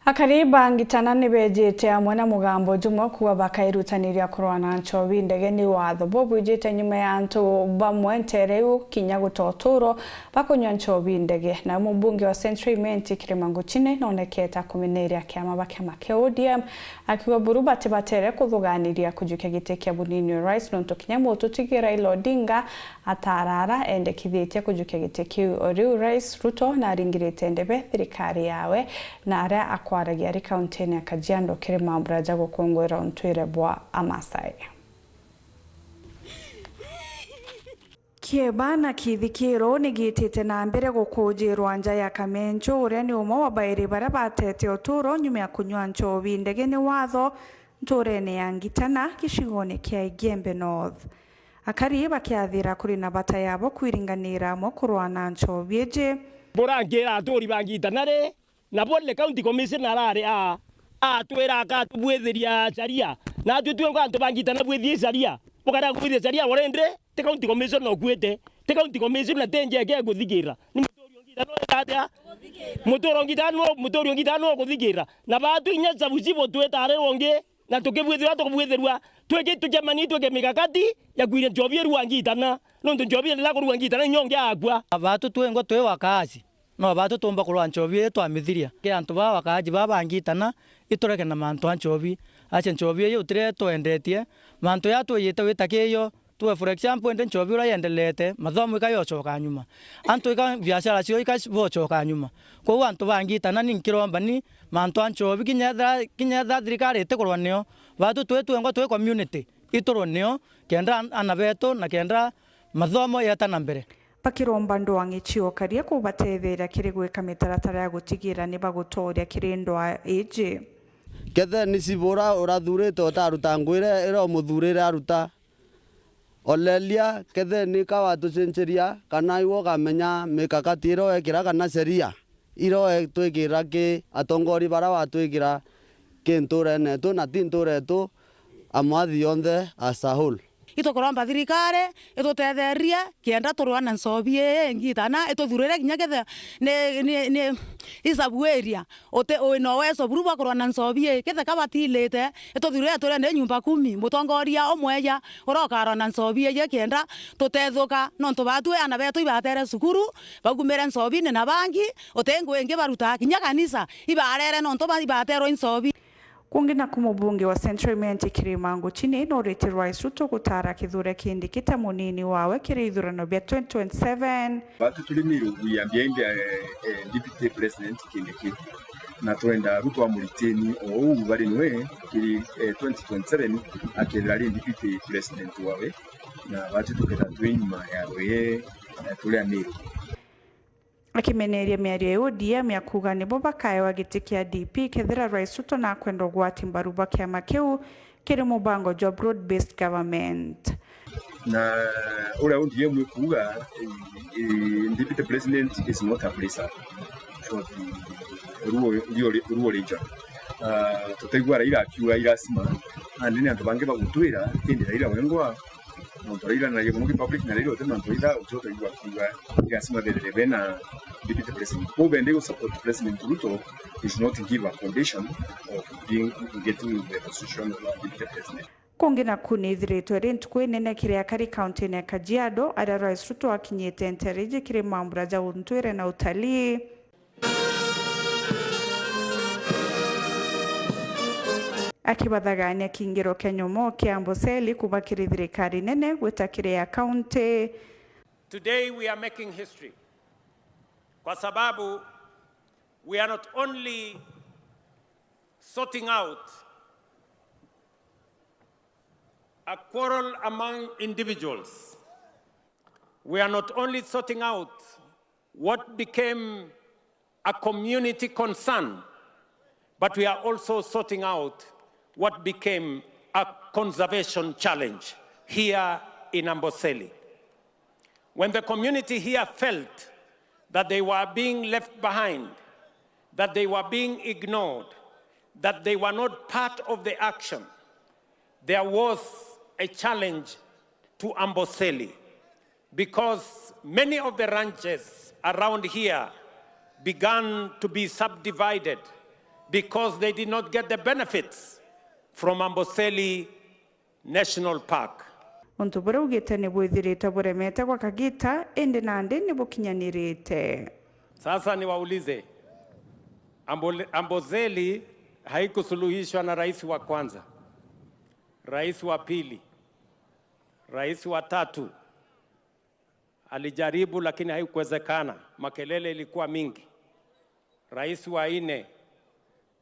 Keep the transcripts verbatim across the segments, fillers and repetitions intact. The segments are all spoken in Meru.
Akari ba Ngitana ni bejite amwe na mugambo jumwe kuuga bakairutaniria kurwa na nchobi ndege ni watho bubwijite nyuma ya antu bamwe nteere iu kinya guta uturo bakunywa nchobi ndege. Nawe mubunge wa Central Imenti Kirima Nguchini nonekete akumeneria kiama ba kiama kia O D M, akiuga buru batibatere kuthuganiria kujukia giti kia munini wa rais, nontu kinya mututigi Raila Odinga ataarara endekithitie kujukia giti kiu. O riu Rais Ruto naringirite ndebe thirikari yawe na aria akwaragia ari kauntini ya Kajiado kiri mambura ja gukungwira untwire bwa Amasai. Kieba na kithikiro ni giitite na mbere gukujirwa nja ya Kamenju, uria ni umwe wa bairi baria batete uturo nyuma ya kunywa nchobi ndege ni watho nturene ya Ngitana, gicigone kia Igembe North. Akari bakiathira kuri na bata yabo kwiringanira amwe kurwa na nchobi iji. Burangira aturi ba Ngitana ri, na bo ni county commissioner arari a, atwira akatubwithiria sharia, natwi twingwa antu ba Ngitana bwithie sharia, bukarega kubwithia sharia already, ti county commissioner ukuite, ti county commissioner, ti njeke kuthikira, ni muturi o Ngitana ureka atia? Muturi o Ngitana nu, muturi o Ngitana nu ukuthikira, na batu inya sabuci butwitarirwa ungi, na tukibwithirwa tukubwithirwa, twiki tucemani twike mikakati ya kwiria nchobi irua Ngitana, nontu nchobi iendelea kurua Ngitana inya ungi akua. Batu twingwa twi wakaasi. No batu tuumba kurwa nchobi ii twamithiria. Kiri antu baa wakaaji baa ba Ngitana, itureke na mantu a nchobi. Acha nchobi ii utire twendetie, mantu ya twiyite wita kiyo, tuwe for example, indi nchobi uria yendelete, mathomo ika yochoka nyuma. Antu ika biashara cio ika bochoka nyuma. Kwou antu ba Ngitana ni nkiromba ni mantu a nchobi, kinya ethira, kinya ethira thirikari itikurwa nio, batu twi twengwa twi community, iturwe nio, kenda an-, ana betu na kenda mathomo yeta na mbere. Bakiromba ndwang'i cia ukaria kubatetheria kiri gwika mitaratara ya gutigira ni bagutooria kiri ndwaa iji. Ketheni cibura urathurite utaruta nguire iria umuthurire aruta. Olelia, ketheni ka watucenceria kana iwe ukamenya mikakati iria wekira kana sheria iria twikira ki atongori baria watwikira ki nturene yetu na ti nture yetu amwathi yonthe as a whole. Itukuromba thirikari itutetherie kienda turwa na nchobi ii Ngitana, ituthurire kinya kethe ni, ni, ni isabu area uti, wina uwezo buru bwa kurwa na nchobi ii, kethe ka batilite, ituthurire turende nyumba kumi, mutongoria umwe ja uria ukarwa na nchobi iji kienda tutethuka, nontu batwi ana betu ibatere cukuru, baumire nchobine na bangi, uti ngui ingi barutaa kinya kanisa ibarere nontu ba-, ibaterwa i nchobi. Kungi naku mubunge wa Central Imenti Kirima Nguchini nuritie Rais Ruto gutara Kithure Kindiki ta munini wawe kiri ithurano bia twenty twenty-seven. Batu turi Miru, we are behind, eh, eh, Deputy President Kindiki. Na twenda Ruto amuritieni o uu bari nwe kiri, eh, twenty twenty-seven, akethira ari Deputy President wawe. Na batu tukethira twi nyuma yawe, eh, turi a Miru. Akimeneria miario ya O D M ya kuuga nibo bakaewa giti kia D P kethira Rais Ruto nakwenda ugwati mbaru bwa kiama kiu kiri mubango jwa broad based government. Na uria O D M ikuuga, eh, eh, Deputy President is not a placer for the Luo, Luo, Luo region. Ah, tutaigua Raila akiuga i lazima, and ni antu bangi bagutwira, indi Raila wengwa Nontu Raila na Rigathi public na Raila uti mantu itha uti ukaigua akiuga i lazima bethire bena deputy president. Kwou bende gu support President Ruto is not give a condition of being, getting the position of a deputy president. Kungi naku ni ithiritwe ri ntuku inene kiri akari kauntini ya Kajiado, aria Rais Ruto akinyite ntere iji kiri mambura ja untwire na utalii. Akibathagania kiingiro kia nyomo kia Amboseli kuuma kiri thirikari nene gwita kiri ya kaunti. Today we are making history kwa sababu we are not only sorting out a quarrel among individuals, we are not only sorting out what became a community concern, but we are also sorting out what became a conservation challenge here in Amboseli. When the community here felt that they were being left behind, that they were being ignored, that they were not part of the action, there was a challenge to Amboseli. Because many of the ranches around here began to be subdivided, because they did not get the benefits from Amboseli National Park. Untu buria augite ni bwithirite buremete gwa kagita, indi nandi ni bukinyanirite. Sasa niwaulize, Ambole- Amboseli haikusuluhishwa na rais wa kwanza, rais wa pili, rais wa tatu alijaribu lakini haikuwezekana, makelele ilikuwa mingi. Rais wa nne,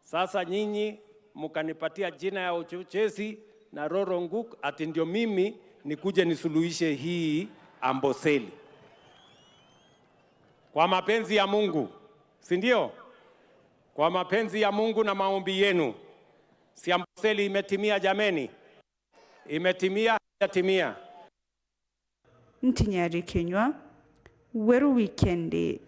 sasa nyinyi mkanipatia jina ya uchochezi na Roro Nguk ati ndio mimi nikuje nisuluhishe hii Amboseli. Kwa mapenzi ya Mungu, si ndio? Kwa mapenzi ya Mungu na maombi yenu, si Amboseli imetimia jameni? Imetimia, haijatimia? Ntinyari Kinyua, Weru Wikendi.